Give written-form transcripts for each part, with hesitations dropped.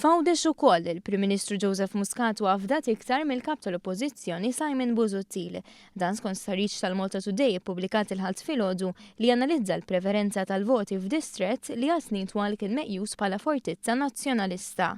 F'Għawdex ukoll, il-Prim Ministru Joseph Muscat huwa afdat iktar mill-Kap tal-Oppożizzjoni Simon Busuttil. Dan skont stħarriġ tal-Malta Today ippubblikat il-Ħadd filgħodu li analizza l-preferenza tal-voti f'distrett li għal snin twal kien meqjus bħala fortizza Nazzjonalista.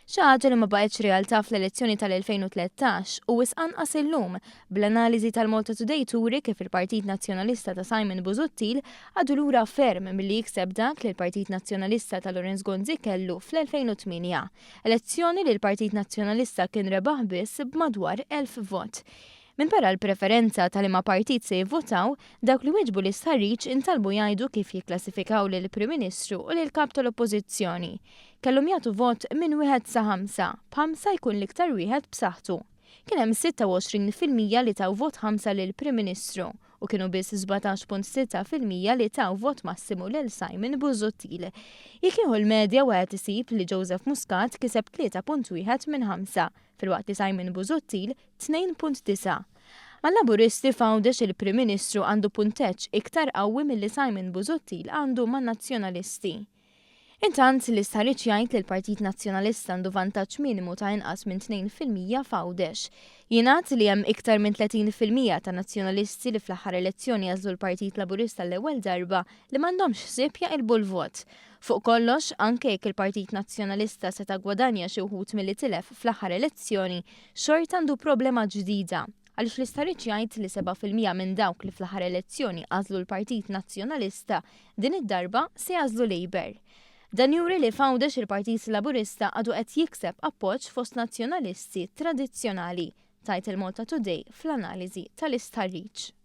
Xi ħaġa li ma baqgħetx realtà fl-elezzjoni tal-2013 u wisq anqas illum, bl-analiżi tal-Malta Today turi kif il-Partit Nazzjonalista ta' Simon Busuttil għadu lura ferm milli jikseb dak li l-Partit Nazzjonalista ta' Lawrence Gonzi kellu fl-2008. Elezzjoni li l-Partit Nazzjonalista kien rebaħ biss b'madwar 1,000 vot. Minbarra l-preferenza ta' liema partit se jivvutaw, dawk li wieġbu l-istħarriġ intalbu jgħidu kif jikklassifikaw lill-Prim Ministru u lill-Kap tal-Oppożizzjoni. Kellhom jagħtu vot minn wieħed sa ħamsa, b'ħamsa jkun l-iktar wieħed b'saħħtu. Kien hemm 26% li taw vot ħamsa lill-Prim Ministru u kienu biss 17.6% li taw vot massimu lil Simon Busuttil. Jekk jieħu l-medja wieħed isib li Joseph Muscat kiseb 3.1 minn ħamsa, filwaqt li Simon Busuttil 2.9. Mal-Laburisti f'Għawdex il-Prim Ministru għandu punteġġ iktar qawwi milli Simon Busuttil għandu man-Nazzjonalisti. Intant, l-istħarriġ jgħid li l-Partit Nazzjonalista għandu vantaġġ minimu ta' inqas minn 2% f'Għawdex. Jingħad li hemm iktar minn 30% ta' Nazzjonalisti li fl-aħħar elezzjoni għażlu l-Partit Laburista l-ewwel darba li m'għandhomx ħsieb jaqilbu l-vot. Fuq kollox, anke jekk il-Partit Nazzjonalista seta' gwadanja xi wħud milli tilef fl-aħħar elezzjoni, xorta għandu problema ġdida. Għaliex l-istħarriġ jgħid li 7% minn dawk li fl-aħħar elezzjoni għażlu l-Partit Nazzjonalista din id-darba se jagħżlu Labour. Dan juri li f'Għawdex il-Partit Laburista għadu qed jikseb appoġġ fost Nazzjonalisti tradizzjonali, tgħid il-Malta Today fl-analiżi tal-istħarriġ.